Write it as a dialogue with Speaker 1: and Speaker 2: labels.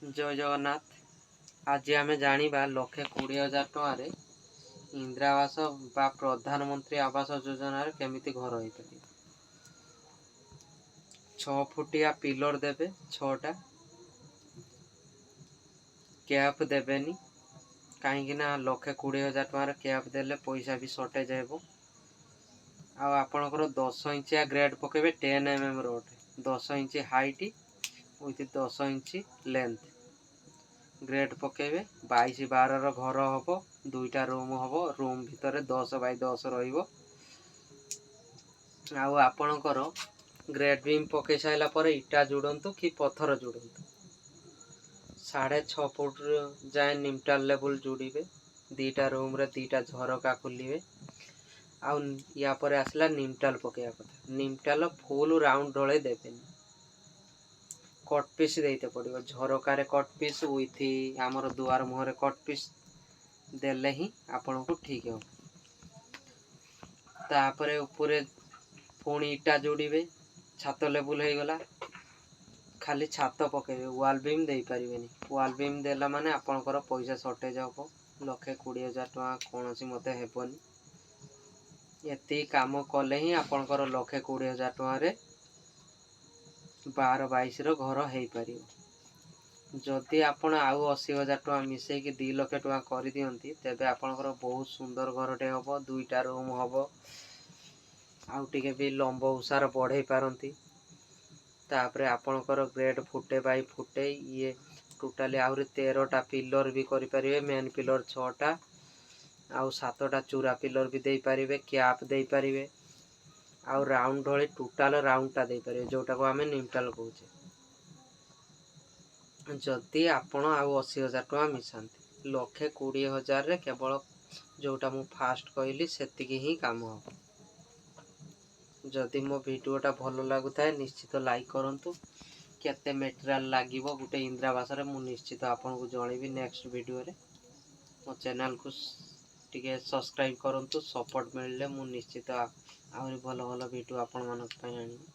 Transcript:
Speaker 1: ଜୟ ଜଗନ୍ନାଥ। ଆଜି ଆମେ ଜାଣିବା, 1,20,000 ଟଙ୍କାରେ ଇନ୍ଦିରା ଆବାସ ବା ପ୍ରଧାନମନ୍ତ୍ରୀ ଆବାସ ଯୋଜନାରେ କେମିତି ଘର ହେଇପାରିବ। 6 ଫୁଟିଆ ପିଲର ଦେବେ ଛଅଟା। କ୍ୟାପ୍ ଦେବେନି, କାହିଁକି ନା 1,20,000 ଟଙ୍କାର କ୍ୟାପ୍ ଦେଲେ ପଇସା ବି ସର୍ଟେଜ୍ ହେବ। ଆଉ ଆପଣଙ୍କର 10 ଇଞ୍ଚିଆ ଗ୍ରେଡ୍ ପକାଇବେ, 10 mm rod, 10 inch height with 10 inch length grade ପକାଇବେ। 22 12ର ଘର ହେବ, ଦୁଇଟା ରୁମ୍ ହେବ, ରୁମ୍ ଭିତରେ 10 ବାଇ 10 ରହିବ। ଆଉ ଆପଣଙ୍କର ଗ୍ରେଡ୍ ବିମ୍ ପକାଇ ସାରିଲା ପରେ ଇଟା ଯୋଡ଼ନ୍ତୁ କି ପଥର ଯୋଡ଼ନ୍ତୁ, 6.5 ଫୁଟ ଯାଏଁ ଲିଣ୍ଟେଲ୍ ଲେବୁଲ୍ ଯୋଡ଼ିବେ। ଦୁଇଟା ରୁମ୍ରେ ଦୁଇଟା ଝରକା ଖୋଲିବେ। ଆଉ ୟା ପରେ ଆସିଲା ଲିଣ୍ଟେଲ୍ ପକାଇବା କଥା। ଲିଣ୍ଟେଲ୍ ଫୁଲ୍ ରାଉଣ୍ଡ ଢଳେଇ ଦେବେନି, କଟ୍ ପିସ୍ ଦେଇତେ ପଡ଼ିବ। ଝରକାରେ କଟ୍ ପିସ୍ ୱିଥ୍ ଆମର ଦୁଆର ମୁହଁରେ କଟ୍ ପିସ୍ ଦେଲେ ହିଁ ଆପଣଙ୍କୁ ଠିକ୍ ହେବ। ତାପରେ ଉପରେ ପୁଣି ଇଟା ଯୋଡ଼ିବେ। ଛାତ ଲେବୁଲ୍ ହେଇଗଲା, ଖାଲି ଛାତ ପକାଇବେ, ୱାଲ୍ ବିମ୍ ଦେଇପାରିବେନି। ୱାଲ୍ ବିମ୍ ଦେଲା ମାନେ ଆପଣଙ୍କର ପଇସା ସର୍ଟେଜ୍ ହେବ, 1,20,000 ଟଙ୍କା କୌଣସି ମତେ ହେବନି। ଏତିକି କାମ କଲେ ହିଁ ଆପଣଙ୍କର 1,20,000 ଟଙ୍କାରେ 12 22ର ଘର ହେଇପାରିବ। ଯଦି ଆପଣ ଆଉ 80,000 ଟଙ୍କା ମିଶେଇକି 2 ଲକ୍ଷ ଟଙ୍କା କରିଦିଅନ୍ତି, ତେବେ ଆପଣଙ୍କର ବହୁତ ସୁନ୍ଦର ଘରଟେ ହେବ, ଦୁଇଟା ରୁମ୍ ହେବ, ଆଉ ଟିକେ ବି ଲମ୍ବ ଉଷାର ବଢ଼େଇ ପାରନ୍ତି। ତାପରେ ଆପଣଙ୍କର ଗ୍ରେଡ୍ ଫୁଟେ ବାଇ ଫୁଟେ, ଇଏ ଟୋଟାଲି ଆହୁରି 13ଟା ପିଲର ବି କରିପାରିବେ। ମେନ୍ ପିଲର ଛଅଟା ଆଉ ସାତଟା ଚୂରା ପିଲର ବି ଦେଇପାରିବେ, କ୍ୟାପ୍ ଦେଇପାରିବେ ଆଉ ରାଉଣ୍ଡ ଢଳି ଟୋଟାଲ ରାଉଣ୍ଡଟା ଦେଇପାରିବେ, ଯେଉଁଟାକୁ ଆମେ ଲିଣ୍ଟେଲ୍ କହୁଛେ। ଯଦି ଆପଣ ଆଉ 80,000 ଟଙ୍କା ମିଶାନ୍ତି, 1,20,000ରେ କେବଳ ଯେଉଁଟା ମୁଁ ଫାଷ୍ଟ କହିଲି, ସେତିକି ହିଁ କାମ ହେବ। ଯଦି ମୋ ଭିଡ଼ିଓଟା ଭଲ ଲାଗୁଥାଏ, ନିଶ୍ଚିତ ଲାଇକ୍ କରନ୍ତୁ। କେତେ ମେଟେରିଆଲ୍ ଲାଗିବ ଗୋଟେ ଇନ୍ଦିରା ଆବାସରେ, ମୁଁ ନିଶ୍ଚିତ ଆପଣଙ୍କୁ ଜଣେଇବି ନେକ୍ସଟ ଭିଡ଼ିଓରେ। ମୋ ଚ୍ୟାନେଲକୁ ଟିକେ ସବସ୍କ୍ରାଇବ୍ କରନ୍ତୁ। ସପୋର୍ଟ ମିଳିଲେ ମୁଁ ନିଶ୍ଚିତ ଆହୁରି ଭଲ ଭଲ ଭିଡ଼ିଓ ଆପଣମାନଙ୍କ ପାଇଁ ଆଣିବି।